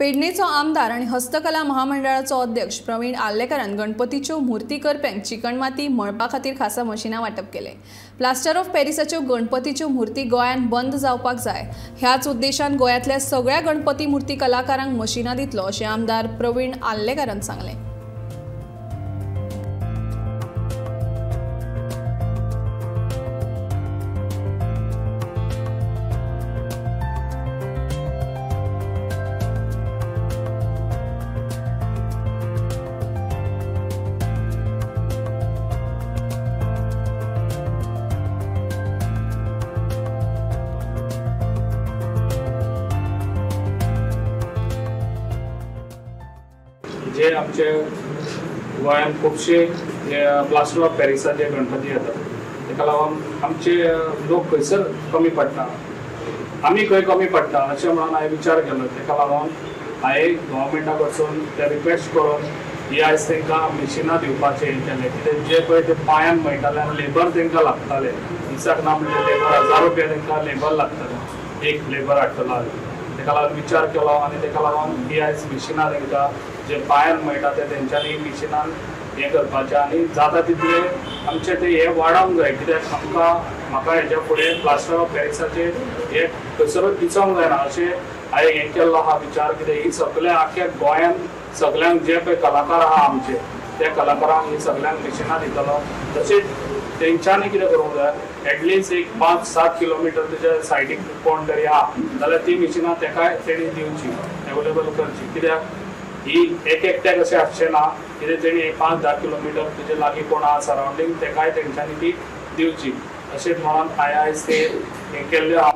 पेडणेचो आमदार आनी हस्तकला महामंडळाचो अध्यक्ष प्रवीण आर्लेकारान गणपतीच्यो मूर्ती करप्यांक चिकणमाती मळपा खातीर खासा मशिनां वांटप केले। प्लास्टर ऑफ पॅरिसाच्यो गणपतीच्यो मूर्ती गोंयांत बंद जावपाक जाय ह्याच उद्देशान गोंयांतल्या सगळ्या गणपती मूर्ती कलाकारांक मशिनां दितलो अशें आमदार प्रवीण आर्लेकारान सांगलें। जे आमचे गोंयांत खुबशे प्लास्टर ऑफ पॅरिसाचे गणपती येतात ताका लागून आमचे लोक खंयसर कमी पडटा, आमी खंय कमी पडटा अशें म्हणून हांवें विचार केलो। ताका लागून हांवें गव्हर्मेंटा कडसून ते रिक्वेस्ट करून ही आयज तांकां मिशिनां दिवपाचें हें केलें। कित्याक जे पळय ते पांयान मेळटाले आनी लेबर तांकां लागताले, दिसाक ना म्हणजे लेबर 1000 रुपया तांकां लेबर लागताले, एक लेबर हाडटलो जाल्यार। ताका लागून विचार केलो आनी ताका लागून ही आयज मिशिनां तांकां जे पांयान मेळटा ते तेंच्यांनी मिशिनान हें करपाचें आनी जाता तितले आमचे ते हे वाडोवंक जाय। कित्याक आमकां म्हाका हेज्या फुडें प्लास्टर ऑफ पॅरिसाचे हे खंयसरूच दिसोंक जायना अशें हांवें हें केल्लो आहा विचार। कित्याक ही सगळ्या आख्या गोंयांत सगळ्यांक जे पळय कलाकार आहा आमचे त्या कलाकारांक ही सगळ्यांक मिशिनां दितलो। तशेंच तेंच्यांनी कितें करूंक जाय, एटलिस्ट एक 5-7 किलोमिटर तेच्या सायडीक कोण तरी आहा जाल्यार ती मिशिनां तेकाय तेणी दिवची, एवेलेबल करची। कित्याक ही एक एकट्याक अशें आसचें ना, कितें तेणी 5-10 किलोमिटर तुजे लागीं कोण आहा सरावंडींग तेकाय तेंच्यांनी ती दिवची अशें म्हणून हांवें आयज ते हें केल्लें आहा।